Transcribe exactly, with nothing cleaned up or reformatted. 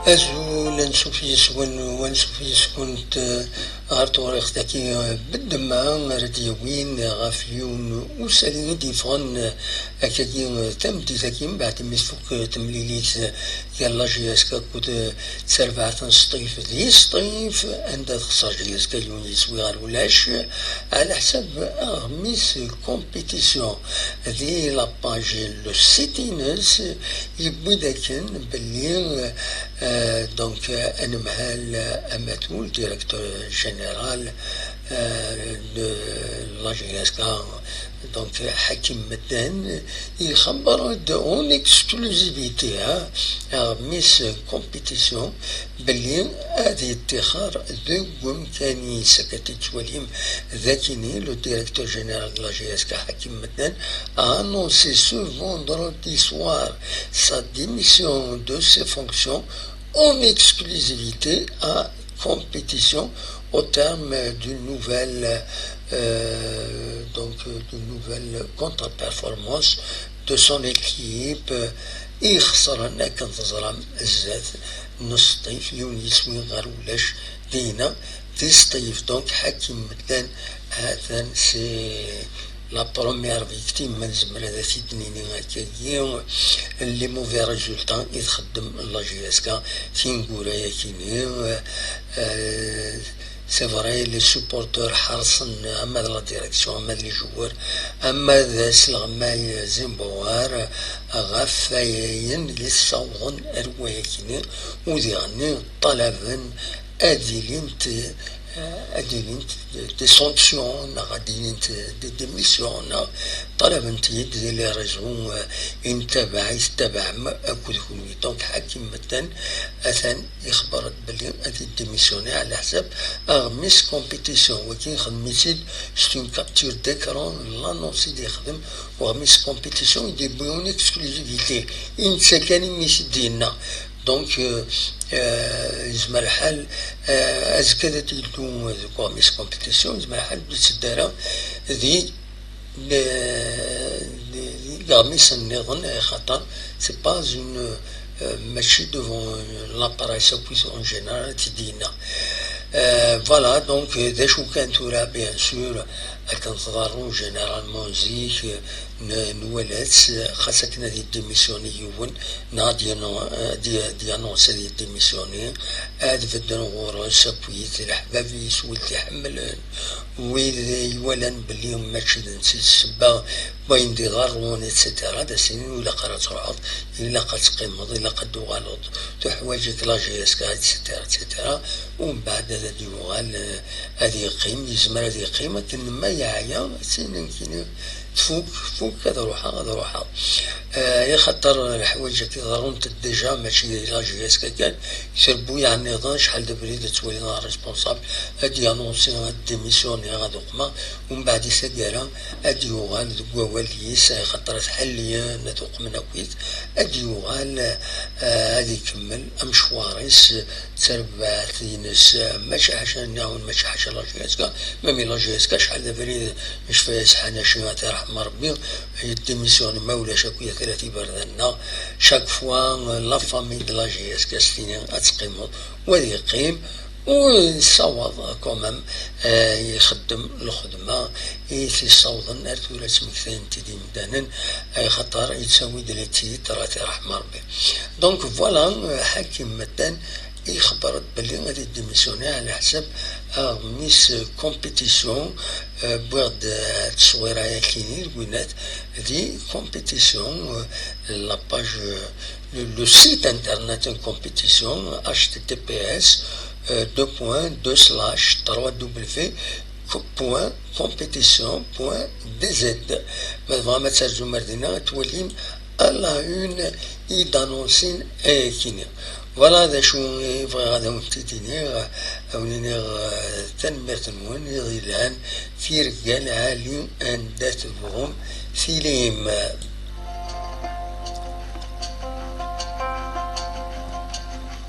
Azul, ansuf yes-wen, u ansuf yes-kunt, eh, ɣer tewriqt-agi, eh, beddemma ara d-yawin ɣef yiwen usali i d-yeffɣen, eh, akkagi, eh, tameddit-agi, mbeɛd mi tfuk, eh, temlilit, eh, gar la J S K akked, eh, terbaɛt n Sṭif di Sṭif, anda texṣer J S K yiwen yiswi ɣer ulac, ɛla ḥsab aɣmis compétition di la page, le site-ines, yewwi-d akken belli, euh, donc, euh, anemhal, euh, amatul, directeur général, euh, de la J S K, donc, Hakim Medden, ixebber-d en exclusivité, hein, aɣmis compétition, belli ad yettixer deg wemkan-is, akka tettwalim d akini, le directeur général de la J S K, Hakim Medden, a annoncé ce vendredi soir sa démission de ses fonctions en exclusivité à compétition au terme d'une nouvelle, euh, donc, d'une nouvelle contre-performance de son équipe. Ixesren, akken teẓram, zdat n Sṭif, yiwen yiswi ɣer ulac dinna, di Sṭif. Donc, Hakim Medden, ha-t-an, c'est la première victime, ma nezmer ad t-id-nini akkagi, n les mauvais résultats i txeddem la J S K tineggura-yakini. Euh, c'est vrai, les supporters ḥerṣen ama d la direction, ama d les joueurs, ama d asleɣmay Zimbawar, ɣef wayen i ssawḍen ar wayakini, u diɣenni ṭalaben ad ilint, eh, ad ilint des sanctions, neɣ ad ilint des démissions, neɣ ṭalaben-t-id di les réseaux, eh, i nettabaɛ, i tettabaɛem akked kunwi. Donc, Hakim Medden, atan ixebber-d belli ad yeddimissyuni ɛla ḥsab aɣmis compétition. Wagi ixdem-itt-id, c'est une capture d'écran, l'annonce i d-yexdem, uɣmis compétition i d-yewwi en exclusivité, i netta kan imi i t-id-yenna. Donc, euh, euh, yezmer lḥal, euh, azekka ad d-yeddu deg uɣmis compétition, yezmer lḥal ur d-yetteddu ara di, di, di, di yeɣmisen nniḍen, axaṭer c'est pas une, euh, mačči devant la presse akk en général, ad t-id-yenna. Euh, voilà, donc, euh, d acu kan tura, bien sûr, akken tḍerru généralement zik, euh, n-, nwala-tt, xas akken ad yeddimissyuni yiwen, neɣ ad d-yanu-, ad d-, ad d-yanunsi ad yeddimissyuni, ad bedden ɣur-s akkit leḥbab-is, wid t-iḥemmlen, wid iwalan belli mačči d netta i d ssebba n wayen d-iḍerrun, et cetera. Ad as-inin ur ilaq ara ad truḥeḍ, ilaq ad teqqimeḍ, ilaq ad d-tuɣaleḍ, tuḥwaǧ-ik la J S K, et cetera, et cetera. Umbeɛd ad d-yuɣal, eh, ad yeqqim, yezmer ad yeqqim akken ma yeɛya, ad s-inin nekkini tfuk, tfuk, ad ruḥeɣ, ad ruḥeɣ. Eh, axaṭer leḥwayeǧ-agi ḍerrunt-d déjà, mačči di la J S K kan, trebbuyaɛ nniḍen, acḥal d abrid ad twaliḍ un responsable ad d-yanunsi, ad démissionner, ad uqmeɣ, umbeɛd i taggara ad d-yuɣal deg wawal-is, axaṭer ad t-ḥellyen, ad uqmen akkit, ad d-yuɣal, eh, ad ikemmel amecwar-is, d tarbaɛt-ines, mačči ḥaca nniɣ-awen, mačči ḥaca la J S K, même la J S K acḥal d abrid, necfa-yas Ḥanaci, ad t-iṛḥem Ṛebbi, yeddimissyuni, ma ulac akk, ya trat iberdan-nneɣ. Chaque fois, la famille de la J S K s-tini ad teqqimeḍ, u ad yeqqim, u yessawaḍ quand même, eh, ixeddem lxedma i t-yessawḍen ar tura ttmektayen-t-id imdanen, axaṭer yettawi-d les titres, ad t-iṛḥem Ṛebbi. Donc voilà, eh, Hakim Medden ixebber-d belli ad yeddimissyuni ɛla ḥsab aɣmis compétition, eh, wwiɣ-d, eh, tteswira-yakini, lwinat di compétition, eh, la page, eh, le, le site internet en compétition, H T T P S, euh, deux point deux slash trois W point compétition point D Z. Ma tebɣam ad terzum ar dinna, ad twalim à la une i d-annonsin ayakini. Voilà d acu i bɣiɣ ad awen-t-id-iniɣ, ad awen-iniɣ, euh, tanemmirt-nwen, iḍ yelhan, tirga lɛali, anda tebɣum tilim.